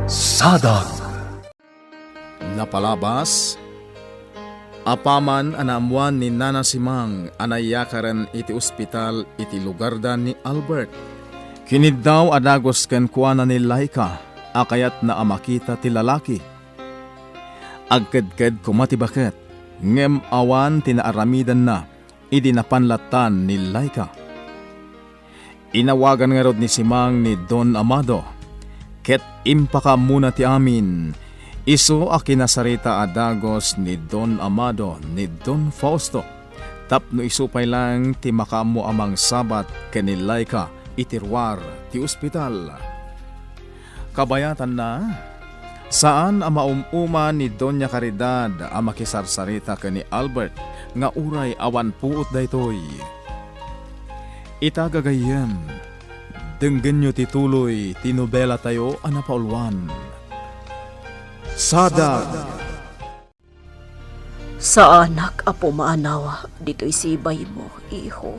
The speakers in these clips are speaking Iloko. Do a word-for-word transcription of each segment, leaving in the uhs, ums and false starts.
Sadag. Napalabas, apaman a naammoan ni Nana Simang a nayakaren iti ospital iti lugarda ni Albert, kiniddaw a dagus kenkuana ni Laika a kayatna a makita ti lalaki. Agkedked koma ti baket, ngem awan ti naaramidenna idi napan lattan ni Laika. Inawagan ngarud ni Simang ni Don Amado, ket impakaammona ti amin. Isu a kinasarita a dagus ni Don Amado ni Don Fausto, tapno isu pay laeng ti makaammo a mangsabat ken ni Laika iti ruar ti ospital. Kabayatanna, saan a maum-uma ni Doña Caridad a makisarsarita ken ni Albert nga uray awan puot daytoy. Ita gagayyem, denggenyo ti tuloy ti nobelatayo a napauluan. Sadag. Saanak a pumanaw ditoy sibaymo, iho.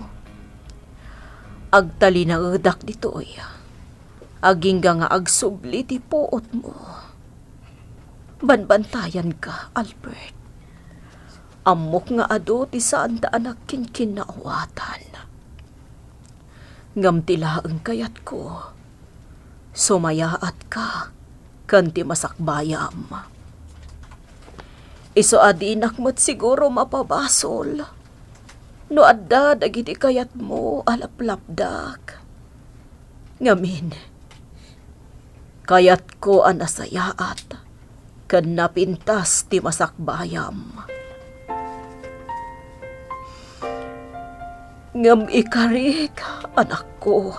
Agtalinaedak ditoy, agingga nga agsubli ti puotmo. Banbantayanka, Albert. Ammok nga adu ti saanda a nagkinkinnaawatan. Ngem ti laeng kayatko, sumayaatka ken ti masakbayam. Isu a dinak met siguro mapabasol no adda dagiti kayatmo a laplapdak. Ngamin, kayatko a nasayaat ken napintas ti masakbayam. Ngem ikarik, anakko,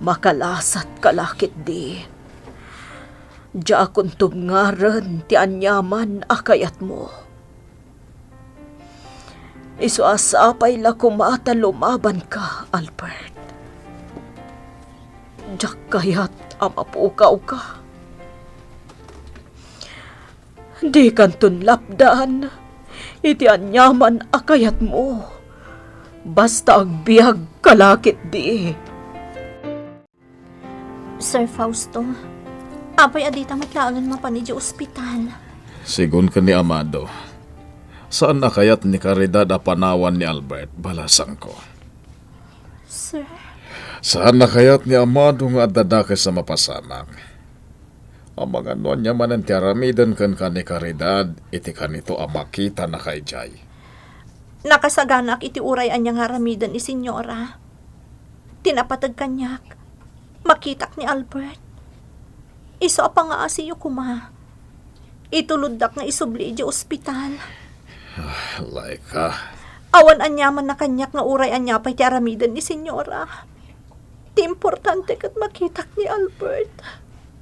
makalasatka la ketdi. Diakon tubngaren ti aniaman a kayatmo. Isu a sapay la koma ta lumabanka, Albert. Diak kayat a mapukawka. Dikanton lapdan iti aniaman a kayatmo. Basta agbiagka la ketdi. Sir Fausto, apay a dita met laengen mapan idiay ospital? Sigun ken ni Amado, saan a kayat ni Caridad a panawan ni Albert, balasangko. Sir? Saan a kayat ni Amado nga adda dakes a mapasamak. Amangan no ania manen ti aramiden kenka ni Caridad iti kanito a makitanaka idiay. Nakasaganaak iti uray ania nga aramiden ni Señora. Ti napateg kaniak, makitak ni Albert. Isu a pangaasiyo koma. Ituloddak nga isubli idiay ospital. Ah, Laika. Awan aniamanna kaniak nga uray ania pay ti aramiden ni Señora. Ti importante ket makitak ni Albert.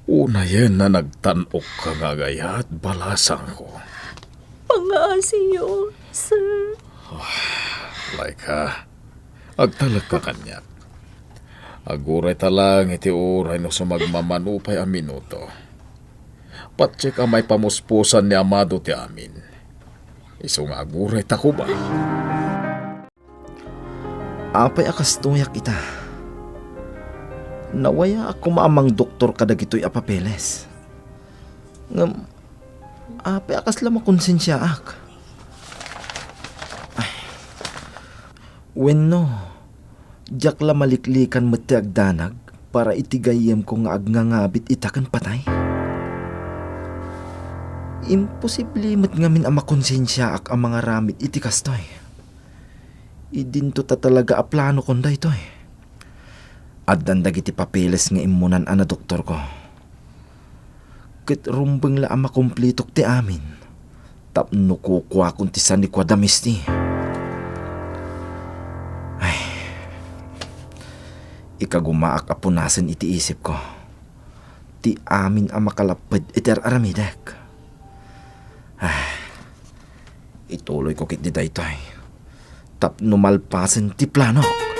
Unayen a nagtan-okka nga agayat, balasangko. Pangaasiyo, sir. Ah, Laika, agtalekka kaniak. Agurayta laeng iti uray no sumagmamano pay a minuto. Patiek a maipamuspusan ni Amado ti amin. Isu nga agurayta koma. Apay a kastoyak ita? Nawayaak koma a mangdoktor kadagitoy a papeles. Ngem apay a kasla makonsensiaak? Ay. Wenno, diak la maliklikan met ti agdanag para iti gayyemko nga agngangabit ita ken patay? Imposible met ngamin a makonsensiaak a mangaramid iti kastoy. Idinto ta talaga a planokon daytoy. Addan dagiti papeles nga immunan a nadoktorko. Ket rumbeng la a makumplitok ti amin tapno kukuakon ti sanikuada misti. Ay, ikagumaak a punasen iti isipko ti amin a makalapped iti ar-aramidek. Ay, ituloyko ketdi daytoy tapno malpasen ti planok.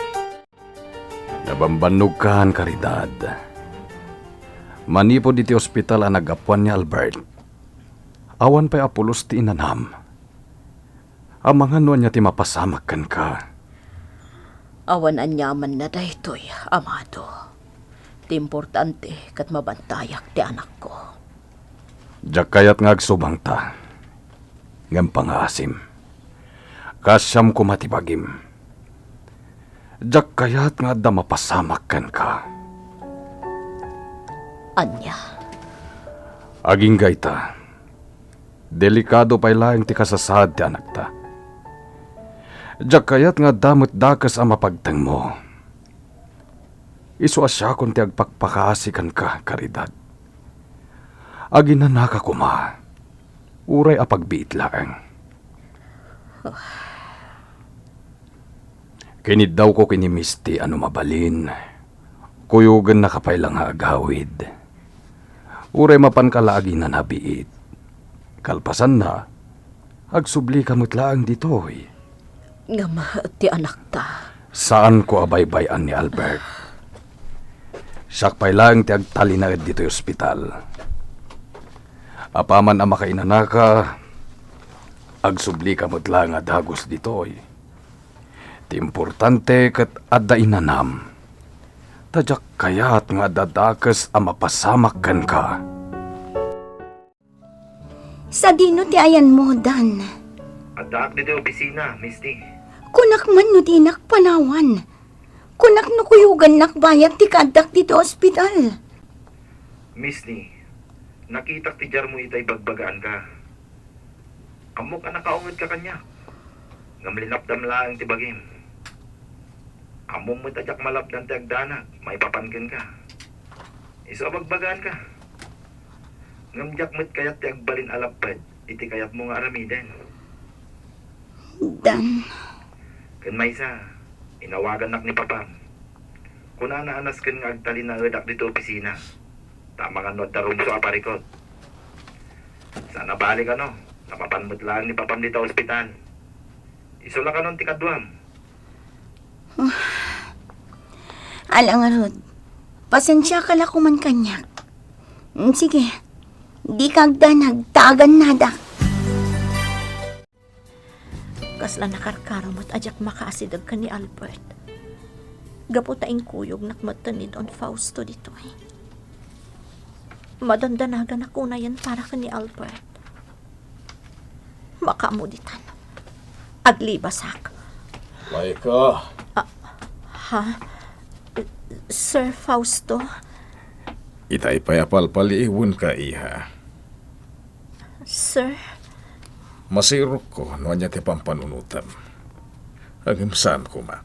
Nabambannogkan, Caridad. Manipud iti ospital a naggapuan ni Albert, awan pay a pulos ti inanam. Amangan no ania ti mapasamak kenka. Awan aniamanna daytoy, Amado. Ti importante ket mabantayak ti anakko. Diak kayat nga agsubangta, ngem pangaasim. Kaasiam koma ti bagim. Diak kayat nga adda mapasamak kenka. Ania? Agingga ita, delikado pay laeng ti kasasaad ti anakta. Diak kayat nga adda met dakes a mapagtengmo. Isu a siakon ti agpakpakaasi kenka, Caridad. Aginanaka koma, uray a pagbiit laeng. Kiniddawko ken ni Misty a no mabalin, kuyogennaka pay la nga agawid. Uray mapanka la aginana biit. Kalpasanna, agsublika met laeng ditoy. Ngem ti anakta? Saanko a baybay-an ni Albert. Siak pay laeng ti agtalinaed ditoy ospital. Apaman a makainanaka, agsublika met laeng a dagus ditoy. Ti importante ket adda inanam. Ta diak kayat nga adda dakes a mapasamak kenka. Sadino ti ayanmo, Dan? Addaak ditoy opisina, Misty. Kunak man no dinak panawan. Kunak no kuyogannak bayat ti kaaddak ditoy ospital. Misty, nakitak ti diarmo ita ibagbagaanka. Ammok a nakaungetka kaniak, ngem linapdam laeng ti bagim. Ammom met a diak malapdan ti agdanag maipapan kenka. Isu a bagbagaanka. Ngem diak met kayat ti agbalin a lapped iti kayatmo nga aramiden. Dan. Ken maysa, inawagannak ni Papam. Kunana a nasken nga agtalinaedak ditoy opisina. Ta amangan no adda rumsor a parikut. Saan a bale kano, ta mapan met laeng ni Papam dita ospital. Isu la kanon ti kaduam. Ala ngarud, pasensiaka la koman kaniak. Mm, sige, dika agdanag, ta agannadak. Kasla nakarkaro met a diak makaasideg ken ni Albert. Gapu ta inkuyognak met ni Don Fausto ditoy. Madandanaganak unayen para ken ni Albert. Makaammo ditan. Aglibasak. Laika. Ah, ha? Sir Fausto? Itay pay a palpaliiwenka, iha. Sir? Masirokko no ania ti pampanunotem. Ngem saan koma.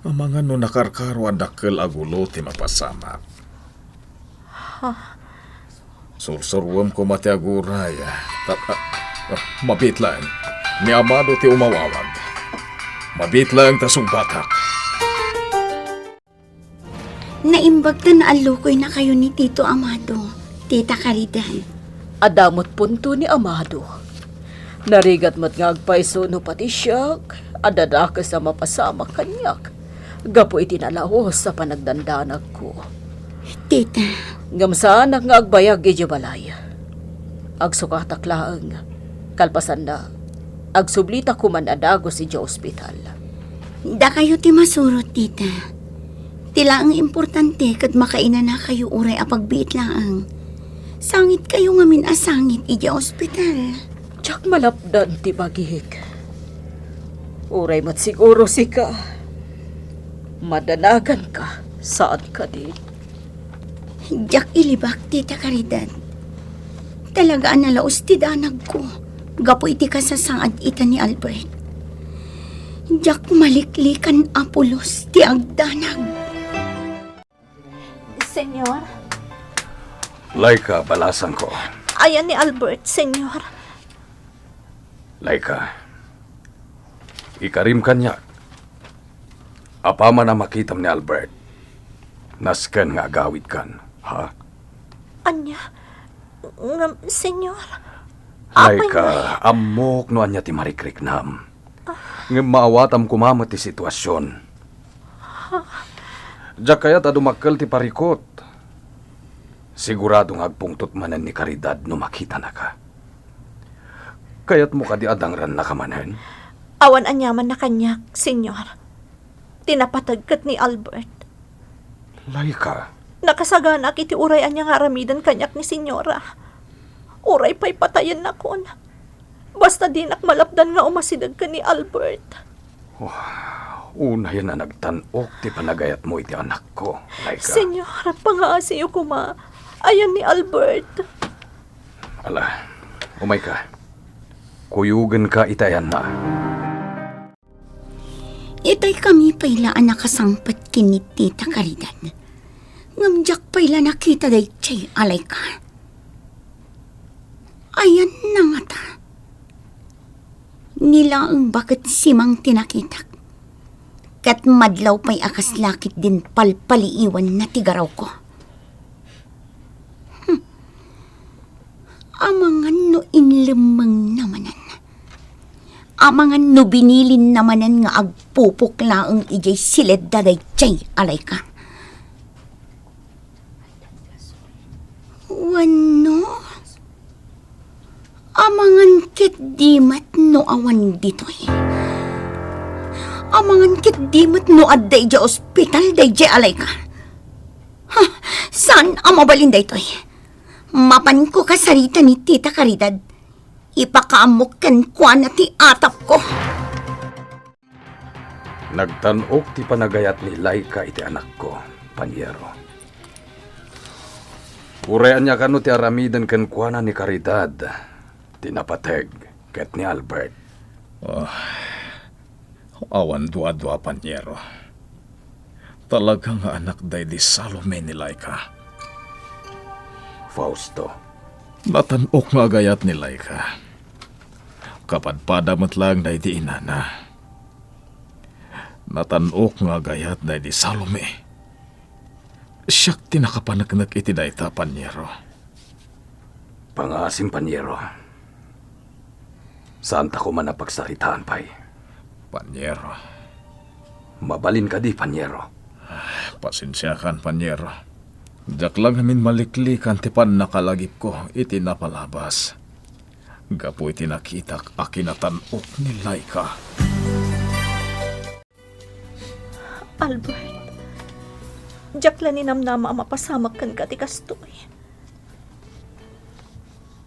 Amangan no nakarkaro a dakkel a gulo ti mapasamak. Ha? Sursuruem koma ti aguray. Ta-, ah, ah, mabiit laeng. Ni Amado ti umawawag. Mabiit laeng ta sungbatak. Naimbag ta naallukoynakayo ni Tito Amado, Tita Caridad. Adda met punto ni Amado. Narigat met nga agpayso no pati siak, adda dakes a mapasamak kaniak gapu iti nalaus a panagdandanagko. Tita. Ngem saanak nga agbayag idiay balay. Agsukatak laeng. Kalpasanna, agsublitak koman a dagus idiay ospital. Dakayo ti masurot, tita. Ti laeng importante ket makainanakayo uray a pagbiit laeng. Sangitkayo ngamin a sangit idiay ospital. Diak malapdan ti bagik. Uray met siguro sika, madanaganka, saan kadi? Diak ilibak, Tita Caridad. Talaga a nalaus ti danagko gapu iti kasasaad ita ni Albert. Diak maliklikan a pulos ti agdanag. Senyor? Laika, balasangko. Ayan ni Albert, Senyor. Laika, ikarim kaniak. Apaman a makitam ni Albert, nasken nga agawidkan, ha? Ania? Ngem, Senyor, apay Laika, nga ammok no ania ti marikriknam. Ngem maawatam koma met ti situasion. Diak kayat a dumakkel ti parikut. Sigurado nga agpungtot manen ni Caridad no makitanaka. Kayatmo kadi a dangrannaka manen? Awan aniaman a kaniak, Senyor. Ti napateg ket ni Albert. Laika, Nakasaganak iti uray ania nga aramiden kaniak ni Senyora. Uray pay patayennakon. Basta dinak malapdan nga umasideg ken ni Albert. Oh, unayen a nagtan-ok ti panagayatmo iti anakko, Laika. Senyora, pangaasiyo koma. Ayan ni Albert. Ala, umayka. Kuyogenka iti ayanna. Itay kami pay la a nakasangpet ken ni Tita Caridad. Ngem diak pay la nakita daydiay a Laika. Ayanna ngata. Ni laeng baket simang ti nakitak. Ket madlaw pay a kasla ketdin palpaliiwanna ti garawko. Hmm. Amangan no inlemmengna manen. Amangan no binilinna manen nga agpupok laeng idiay siledda daydiay a Laika. Wenno, amangan ketdi met no awan ditoy. Amangan ketdi met no adda idiay ospital daydiay a Laika. Ha, saan a mabalin daytoy? Mapanko kasarita ni Tita Caridad. Ipakaammok kenkuana ti atapko. Nagtan-ok ti panagayat ni Laika iti anakko, Paniero. Uray ania kano ti aramiden kenkuana ni Caridad, ti napateg, ket ni Albert. Ah, awan duadua, Paniero. Talaga nga anak daydi Salome ni Laika. Fausto. Natan-ok nga agayat ni Laika. Kapadpada met laeng daydi inana. Natan-ok nga agayat daydi Salome. Siak ti nakapaneknek iti dayta, Paniero. Pangaasim, Paniero. Saanta koma a pagsaritaan pay. Paniero. Mabalin kadi, Paniero? Pasensiakan, Paniero. Diak la ngamin maliklikan ti pannakalagipko iti napalabas gapu iti nakitak a kinatan-ok ni Laika. Albert, diak la ninamnama a mapasamak kenka ti kastoy.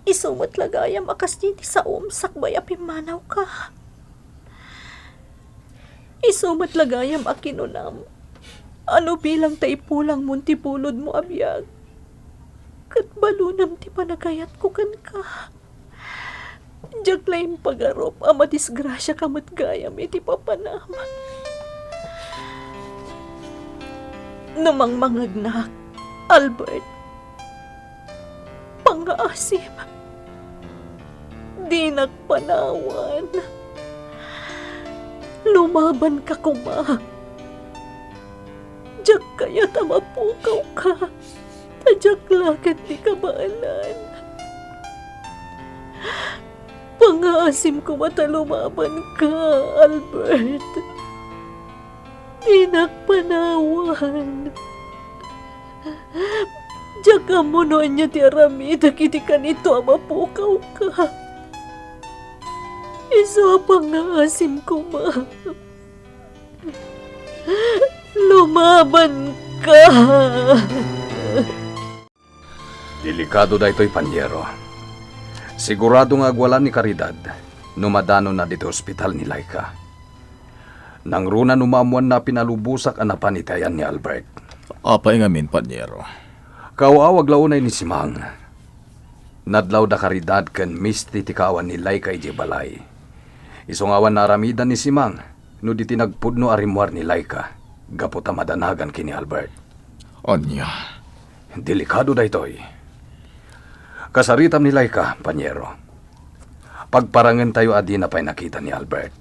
Isu met la gayam a kasdi ti saom sakbay a pimmanawka. Isu met la gayam a kinunam a no bilang ta ipulangmon ti bulodmo a biag, ket balonam ti panagayatko kenka. Diak la impagarup a madisgrasiaka met gayam iti papanam. No mangmangngegnak, Albert, pangngaasim, dinak panawan. Lumabanka koma. Diak kayat a mapukawka. Ta diak la ketdi kabaelan. Pangngaasim koma ta lumabanka, Albert. Dinak panawan. Diak ammo no ania ti aramidek iti kanito a mapukawka. Isu a pangngaasim koma. Lumabanka! Delikado daytoy, Paniero. Sigurado nga agwala ni Caridad no madanonna ditoy ospital ni Laika. Nangruna no maammoanna a pinalubosak a napan iti ayan ni Albert. Apay ngamin, Paniero? Kaaw-awag la unay ni Simang. Nadlaw da Caridad ken Misty ti kaawan ni Laika idiay balay. Isu nga awan naaramidan ni Simang no di ti nagpudno a rimmuar ni Laika gapu ta madanagan ken ni Albert. Ania? Delikado daytoy. Kasaritam ni Laika, Paniero. Pagparangentayo a dina pay nakita ni Albert.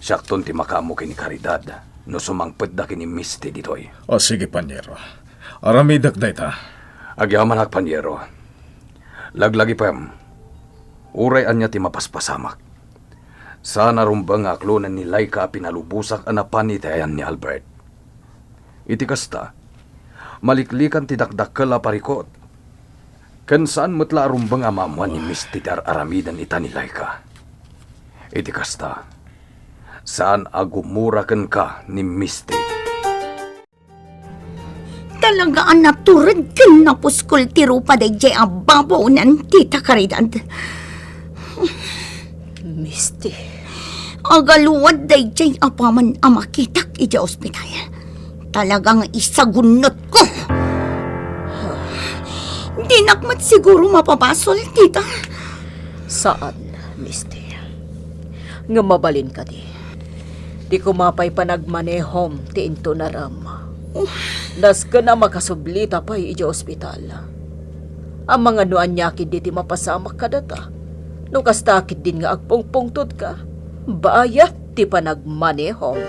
Siakton ti makaammo ken ni Caridad no sumangpetda ken ni Misty ditoy. O, sige, Paniero. Aramidek dayta. Agyamanak, Paniero. Laglagipem, uray ania ti mapaspasamak. Saan a rumbeng nga aklonen ni Laika a pinalubosak a napan iti ayan ni Albert. Iti kasta, maliklikan ti dakdakkel a parikut. Ken saan met la a rumbeng a maammoan ni Misty ti ar-aramiden ita ni Laika. Iti kasta, saan a gumura kenka ni Misty. Talaga a natured ken napuskol ti rupa daydiay a babonen, Tita Caridad. Misty. Agaluad daydiay apaman a makitak idiay ospital. Talaga nga isagunnotko. Dinak met siguro mapabasol, Tita. Saan, Misty. Nga mabalin kadi. Ti kumapay panagmanehom ti intunarem. Nasken a makasublita pay idiay ospital. Amangan no ania ketdi ti mapasamak kadata. No kasta ketdin nga agpungpungtodka, bayat ti panagmanehom.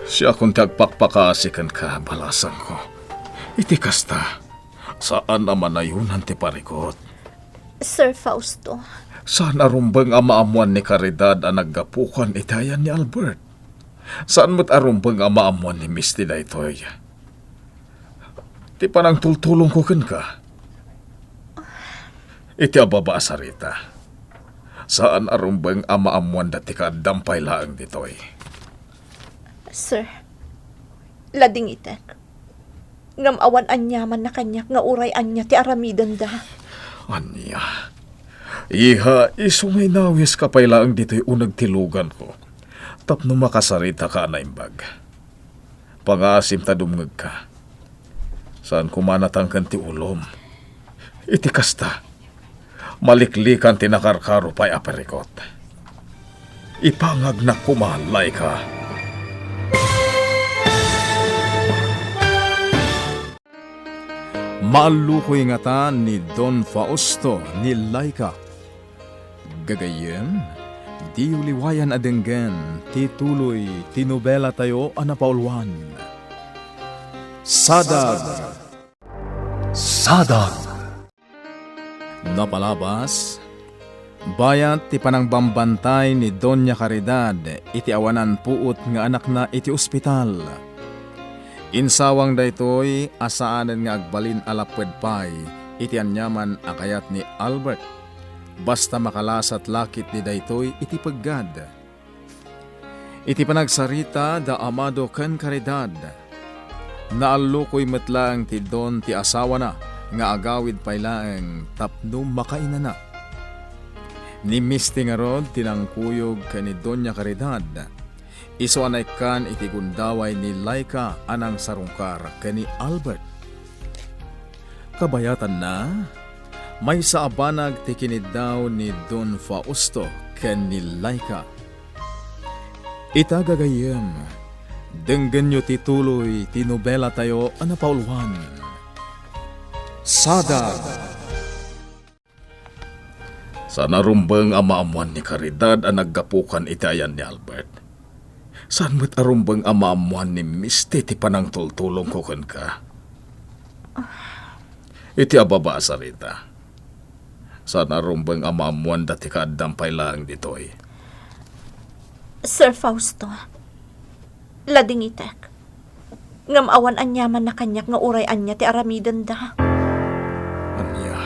Siakon ti agpakpakaasi kenka, balasangko. Iti kasta, saan a manayonan ti parikot. Sir Fausto. Saan a rumbeng a maammoan ni Caridad a naggapukan iti ayan ni Albert. Saan met a rumbeng a maammoan ni Misty daytoy. Ti panangtultulongko kenka. Iti ababa a sarita, saan a rumbeng a maammoanda ti kaaddam pay laeng ditoy. Sir, ladingitek. Ngem awan aniamanna kaniak nga uray ania ti aramidenda. Ania? Iha, isu nga inawiska pay laeng ditoy uneg ti luganko tapno makasarita ka a naimbag. Pangaasim ta dumngegka. Saan koma natangken ti ulom. Iti kasta, maliklikan ti nakarkaro pay a parikot. Ipangagnak koma, Laika. Maallukoy ngata ni Don Fausto ni Laika. Gagayyem, diyo liwayan a denggen ti tuloy ti nobelatayo a napauluan. Sadag. Sadag. Napalabas, bayat ti panangbambantay ni Doña Caridad iti awanan puot nga anakna iti ospital. Insawang daytoy a saanen nga agbalin a lapped pay iti aniaman a kayat ni Albert, basta makalasat la ketdi daytoy iti peggad. Iti panagsarita da Amado ken Caridad, naallukoy met laeng ti Don ti asawana nga agawid pay laeng tapno makainana. Ni Misty ngarud ti nangkuyog ken ni Doña Caridad, isu a naikkan iti gundaway ni Laika a nangsarungkar ken ni Albert. Kabayatanna, maysa a banag ti kiniddaw ni Don Fausto ken ni Laika. Ita gagayyem, denggenyo ti tuloy ti nobelatayo a napauluan. Sadag. Saan a rumbeng a maammoan ni Caridad a naggapukan iti ayan ni Albert. Saan met a rumbeng a maammoan ni Misty ti panangtultulongko kenka. Iti ababa a sarita, saan a rumbeng a maammoanda ti kaaddam pay laeng ditoy. Sir Fausto, ladingitek. Ngem awan aniamanna kaniak nga uray ania ti aramidenda. Ania?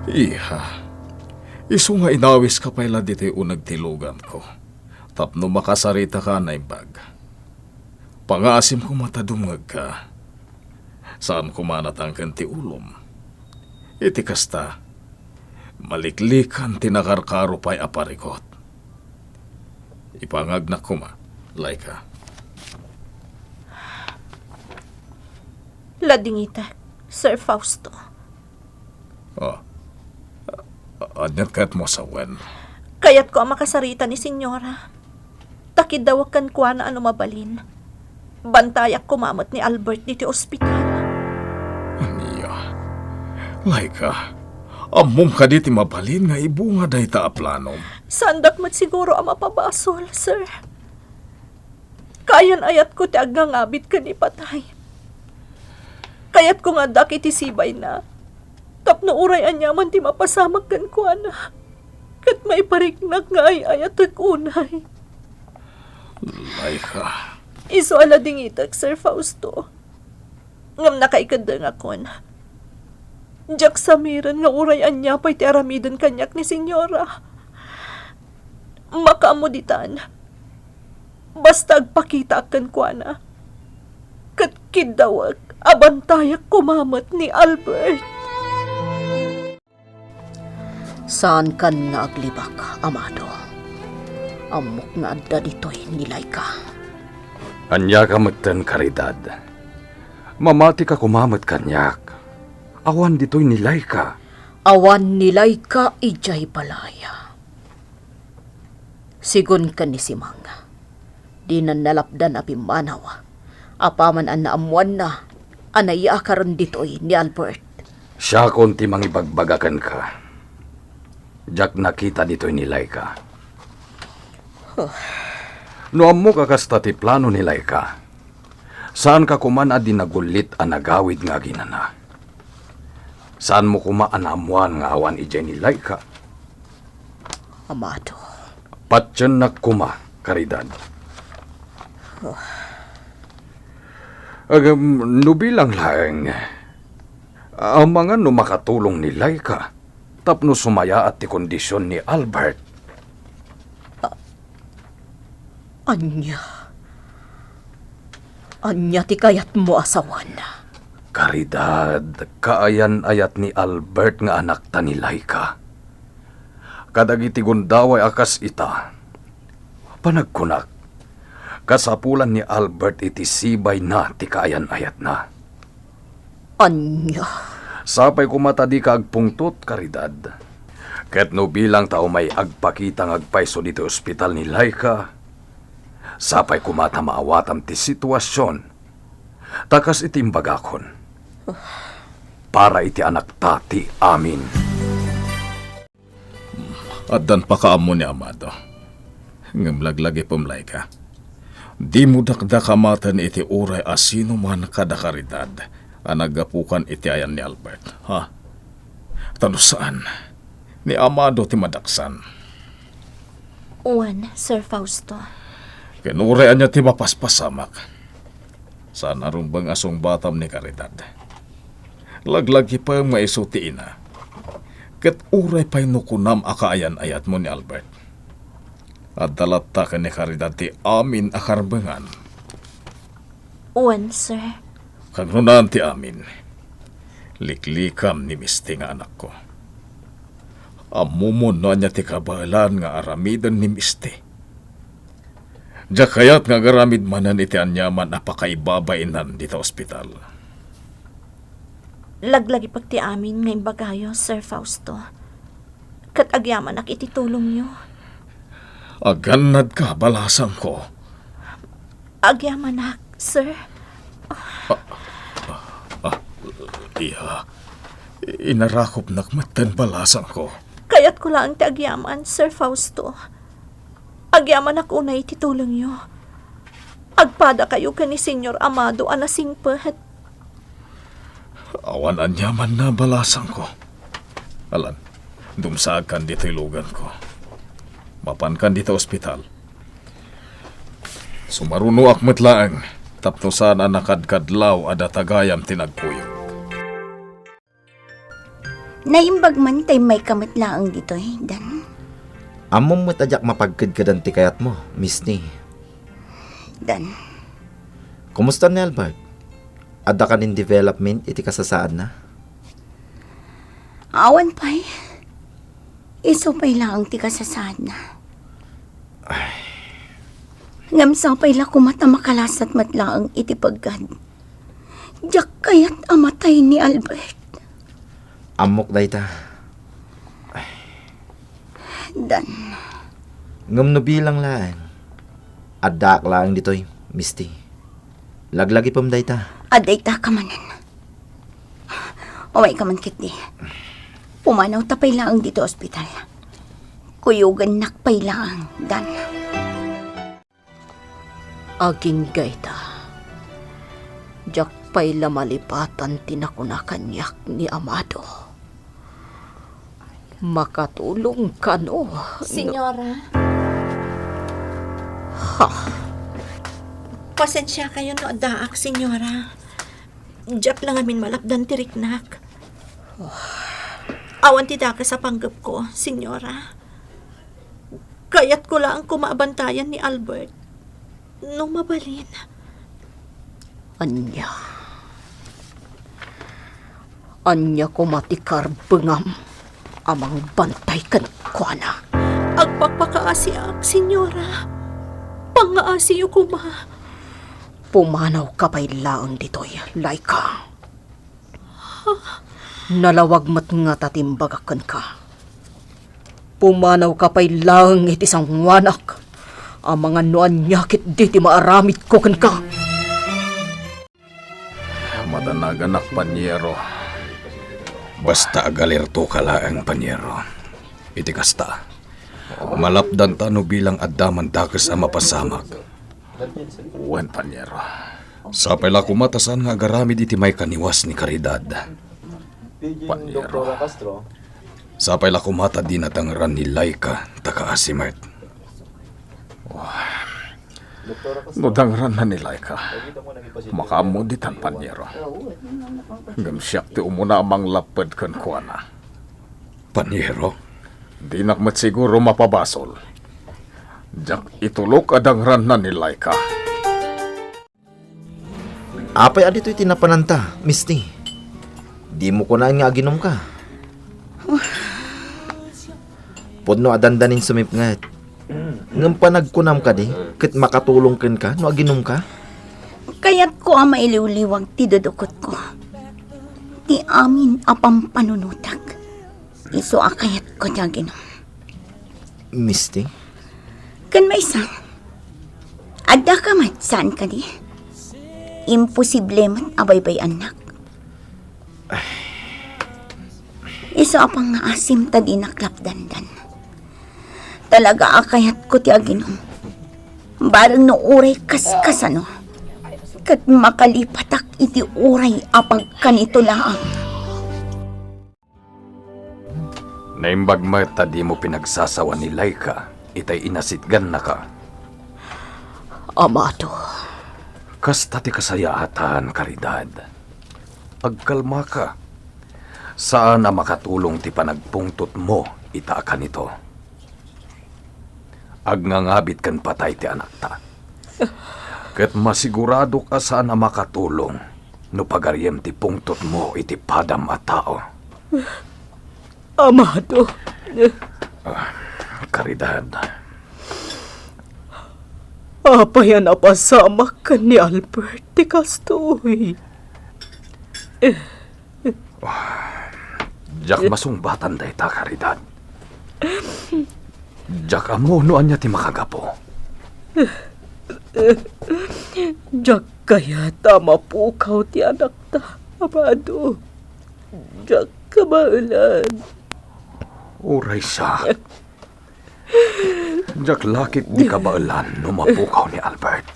Iha, isu nga inawiska pay la ditoy uneg ti luganko tapno makasaritaka a naimbag. Pangaasim koma ta dumngegka. Saan koma natangken ti ulom. Iti kasta, maliklikan ti nakarkaro pay a parikot. Ipangagnak koma, Laika. Ladingitek, Sir Fausto. Oh. A-, aniat kayatmo a sawen? Kayatko a makasarita ni Señora. Ta kiddawak kenkuana a no mabalin, bantayak koma met ni Albert ditoy ospital. Ania? Laika, ammom kadi ti mabalin nga ibunga dayta a planom? Saandak met siguro a mapabasol, sir. Kaayan-ayatko ti agngangabit ken ipatay. Kayatko nga addaak iti sibayna, tapno uray aniaman ti mapasamak kenkuana, ket maipariknak nga ay-ayatek unay. Laika. Isu a ladingitek, Sir Fausto. Ngem nakaikeddengakon. Diak samiren nga uray ania pay ti aramiden kaniak ni Señora. Makaammo ditan. Basta agpakitaak kenkuana. Ket kiddawek a bantayak koma met ni Albert. Saankan nga aglibak, Amado. Ammok nga adda ditoy ni Laika. Ania ka metten, Caridad? Mamatika koma met kaniak. Awan ditoy ni Laika. Awan ni Laika idiay balay. Sigun ken ni Simang, dinan nalapdan a pimmanaw, apaman a naammoanna a nayaakaren ditoy ni Albert. Siakon ti mangibagbaga kenka. Diak nakita ditoy ni Laika. Huh. No ammok a kasta ti plano ni Laika, saanka koma a di nagullit a nagawid nga aginana. Saanmo koma a naammoan nga awan idiay ni Laika. Amado. Patiennak koma, Caridad. Huh. Agam, no bilang laeng, amangan no makatulong ni Laika tapno sumayaat ti kondision ni Albert. A-, ania? Ania ti kayatmo a sawen? Caridad, kaayan-ayat ni Albert nga anakta ni Laika. Kadagiti gundaway a kas ita, panagkunak, kasapulan ni Albert iti sibayna ti kaayan-ayatna. Ania? Sapay koma ta dika agpungtot, Caridad. Ket no bilang ta umay agpakita nga agpayso ditoy ospital ni Laika, sapay koma ta maawatam ti situasion. Ta kas iti imbagakon, para iti anakta ti amin. Addan pakaammo ni Amado. Ngem laglagipem, Laika. Dimo dakdakamaten iti uray a sino man kada Caridad a naggapukan iti ayan ni Albert, ha? Ta no saan, ni Amado ti madaksan. Wen, Sir Fausto. Ken uray ania ti mapaspasamak, saan a rumbeng a sungbatam ni Caridad. Laglagipem nga isu ti ina. Ket uray pay no kunam a kaayan-ayatmo ni Albert, adda latta ken ni Caridad ti amin a karbengan. Wen, sir. Kagrunaan ti amin, liklikam ni Misty nga anakko. Ammomon no ania ti kabaelan nga aramiden ni Misty. Diak kayat nga agaramid manen iti aniaman a pakaibabainan dita ospital. Laglagipek ti amin nga imbagayo, Sir Fausto. Ket agyamanak iti tulongyo. Agannadka, balasangko. Agyamanak, sir. Ah, ah, ah, iya. Inarakopnak metten, balasangko. Kayatko laeng ti agyaman, Sir Fausto. Agyamanak unay iti tulongyo. Agpadakayo ken ni Señor Amado a nasingpet. Awan aniamanna, balasangko. Alan, dumsaagkan ditoy luganko. Mapankan dita ospital. Sumarunoak met laeng tapno saan a nakadkadlaw a datagayam ti nagkuyog. Naimbag man ta immayka met laeng ditoy, Dan. Ammom met a diak mapagkedkedan ti kayatmo, Misty. Dan. Kumusta ni Albert? Adda kanin development iti kasasaadna? Awan pay. Isu pay laeng ti kasasaadna. Ay. Ngem sapay la koma ta makalasat met laeng iti peggad. Diak kayat a matay ni Albert. Ammok dayta. Dan. Ngem no bilang laeng, addaak laeng ditoy, Misty. Laglagipem dayta. Adda ita ka manen. Umayka man ketdi. Pumanawta pay laeng ditoy ospital. Kuyogannak pay laeng, Dan. Agingga ita. Diak pay la malipatan ti nakuna kaniak ni Amado. Makatulong kano? Señora. Ha? Pasensiakayo no addaak, Señora. Diak la ngamin malapdan ti riknak. Awan ti dakes a panggepko, Señora. Kayatko laeng koma a bantayan ni Albert. No mabalin, Ania? Ania koma ti karbengam a mangbantay kenkuana? Agpakpakaasiak, Senyora. Pangngaasiyo koma. Pumanawka pay laeng ditoy, Laika. Nalawag met ngata ti imbagak kenka. Pumanawka pay laeng iti sangoanak amangan no ania ketdi ti maaramidko kenka. Madanaganak, Panyero. Basta agalirtoka laeng, Panyero. Iti kasta, malapdanta no bilang adda man dakes a mapasamak. Wen, Panyero. Sapay la koma ta saan nga agaramid iti maikaniwas ni Caridad. Panyero. Sapay la koma ta dina dangran ni Laika ta kaasi met. No dangranna ni Laika, makaammo ditan, Panyero. Ngem siak ti umuna a manglapped kenkuana. Panyero? Dinak met siguro mapabasol. Diak itulok a dangranna ni Laika. Apay a ditoy ti napananta, Misti? Dimo kunaen nga aginumka? Pudno a dandanin sumipnget. Ngem panagkunam kadi ket makatulong kenka no aginumka? Kayatko a mailiwliwag ti dudukotko. Ti amin a pampanunotek. Isu a kayatko ti aginum. Misti? Ken maysa, addaka met saan kadi? Imposible met a baybay-annak. Isu a pangngaasim ta dinak lapdandan. Talaga a kayatko ti aginum. Bareng no uray kaskasano. Ket makalipatak iti uray a pagkanito laeng. Naimbag met ta dimo pinagsasawa ni Laika itay inasitgannaka. Amado. Kasta ti kasayaatan, Caridad. Agkalmaka. Saan a makatulong ti panagpungtotmo ita a kanito. Agngangabit ken patay ti anakta. Ket masiguradok a saan a makatulong no pagariem ti pungtotmo iti padam a tao. Amado. Ah, Caridad. Apay a napasamak ken ni Albert ti kastoy? Diak masungbatan dayta, Caridad. Diak ammo no ania ti makagapu. Diak kayat a mapukaw ti anakta, Amado. Diak kabaelan. Uray siak. Diak la ketdi kabaelan no mapukaw ni Albert.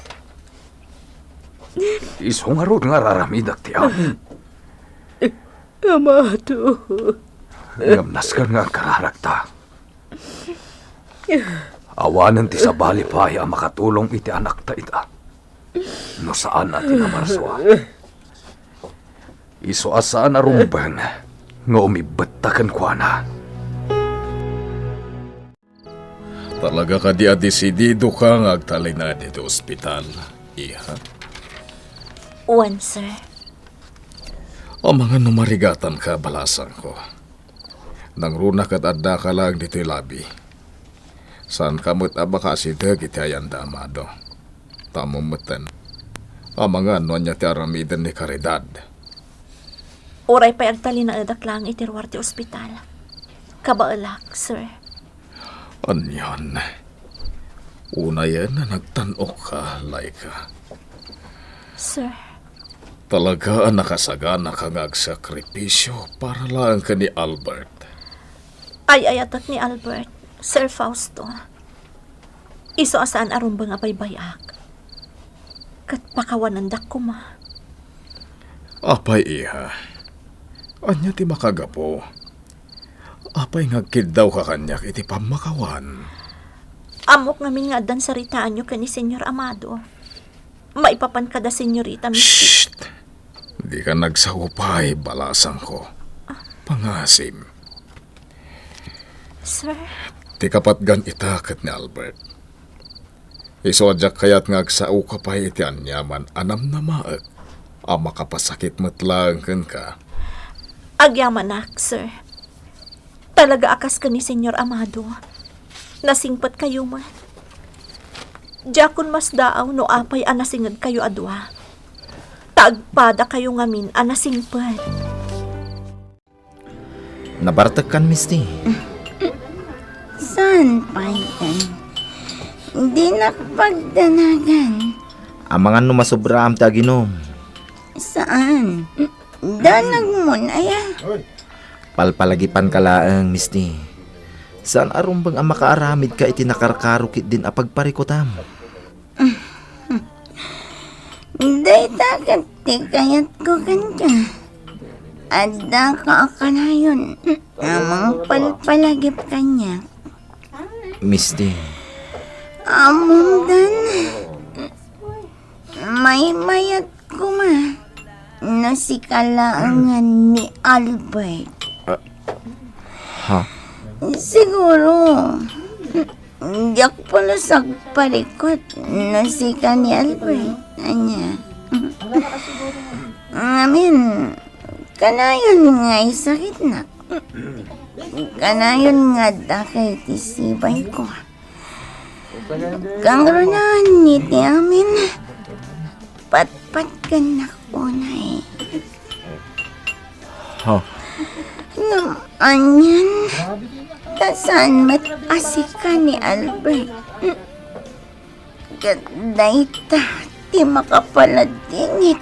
Isu ngarud nga ar-aramidak ti amin. Amado. Ngem nasken nga agkararagta. Awanen ti sabali pay a makatulong iti anakta ita. No saan a ti namarsua. Isu a saan a rumbeng nga umibbetta kenkuana. Talaga kadi a desididoka nga agtalinaed iti ospital, iha? Wen, sir. Amangan no marigatanka, balasangko. Nangruna ket addaka laeng ditoy labi. Saanka met a makaasideg iti ayanna, Amado. Ta ammom metten, amangan no ania ti aramiden ni Caridad. Uray pay agtalinaedak laeng iti ruar ti ospital. Kabaelak, sir. Anian? Unayen a nagtan-okka, Laika. Sir. Talaga a nakasaganaka nga agsakripisio para laeng ken ni Albert. Ay-ayatek ni Albert, Sir Fausto. Isu a saan a rumbeng a baybay-ak. Ket pakawanendak koma. Apay, iha? Ania ti makagapu? Apay nga agkiddawka kaniak iti pammakawan? Ammok ngamin nga addan saritaanyo ken ni Señor Amado. Maipapan kada Señorita Misty. Shh! Dika nagsao pay, balasangko. Pangasim. Sir? Ti kapatgan ita ket ni Albert. Isu a diak kayat nga agsaoka pay iti aniaman a namnamaek. A makapasakit met laeng kenka. Agyamanak, sir. Talaga a kas ken ni Señor Amado. Nasingpetkayo met. Diakon masdaaw no apay a nasingedkayo a dua. Ta agpadakayo ngamin a nasingpet. Nabartekkan, Misti. Saan pay, Tay? Dinak pagdanagan. Amangan no masobraam ti aginom. Saan? Danagmon, aya? Palpalagipanka laeng, Misti. Saan a rumbeng a makaaramidka iti nakarkaro ketdin a pagparikutam. Dayta ket ti kayatko kenka. Addaka a kanayon a mangpalpalagip kaniak. Misti. Ammom, Dan, maymayat koma no sika laengen ni Albert. Ah, ha? Siguro, diak pulos agparikut no sika ni Albert. Ania? Ngamin, kanayon nga isakitnak. Kanayon nga adda kay ti sibayko. Kangrunaan iti amin, patpatgennak unay. Ha? Ngem anian, ta saan met a sika ni Albert. Ket dayta ti makapaladdingit.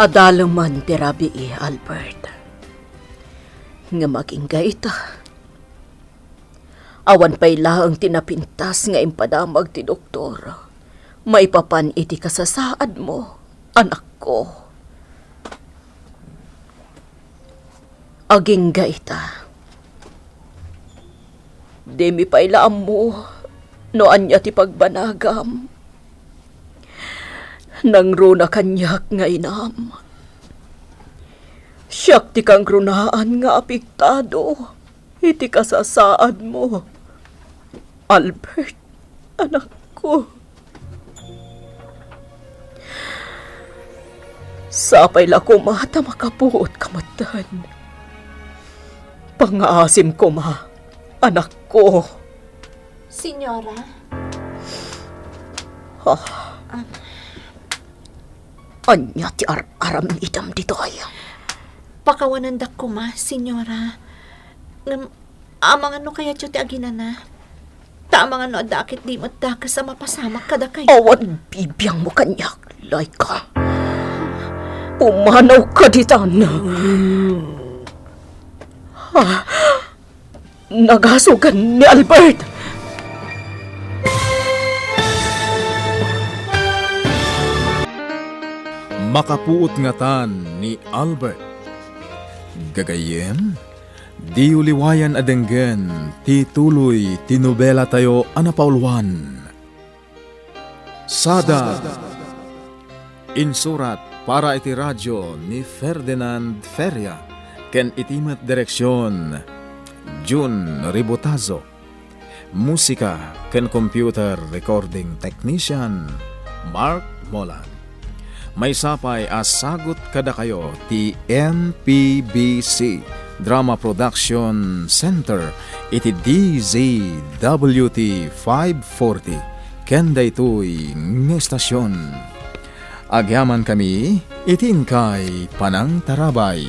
Adaleman ti rabii, Albert. Ngem agingga ita. Awan pay laeng ti napintas nga impadamag ti doktor maipapan iti kasasaadmo, anakko. Agingga ita. Dimi pay la ammo no ania ti pagbanagam. Nangruna kaniak nga inam. Siak ti kangrunaan nga apektado iti kasasaadmo, Albert, anakko. Sapay la koma ta makapuot ka metten. Pangngaasim koma, anakko. Señora? Ah. Ah. Ania ti ar-aramidem ditoy? Pakawanendak koma, Señora. Ngem, amangan no kayatyo ti aginana. Ta amangan no adda ket di met dakes a mapasamak kadakayo. Awan bibiangmo kaniak, Laika. Pumanawka ditan. Ah, nagasogan ni Albert. Makapuot ngatan ni Albert. Gagayyem, diyo liwayan a denggen ti tuloy ti nobelatayo a napauluan, Sada. Insurat para iti radio ni Ferdinand Feria ken iti met direksion, Jun Ribotazo. Musika ken computer recording technician, Mark Molan. Maysa pay a sagut kadakayo ti M P B C Drama Production Center iti D Z W T five forty ken daytoy nga estasion. Agyamankami iti inkay panangtarabay.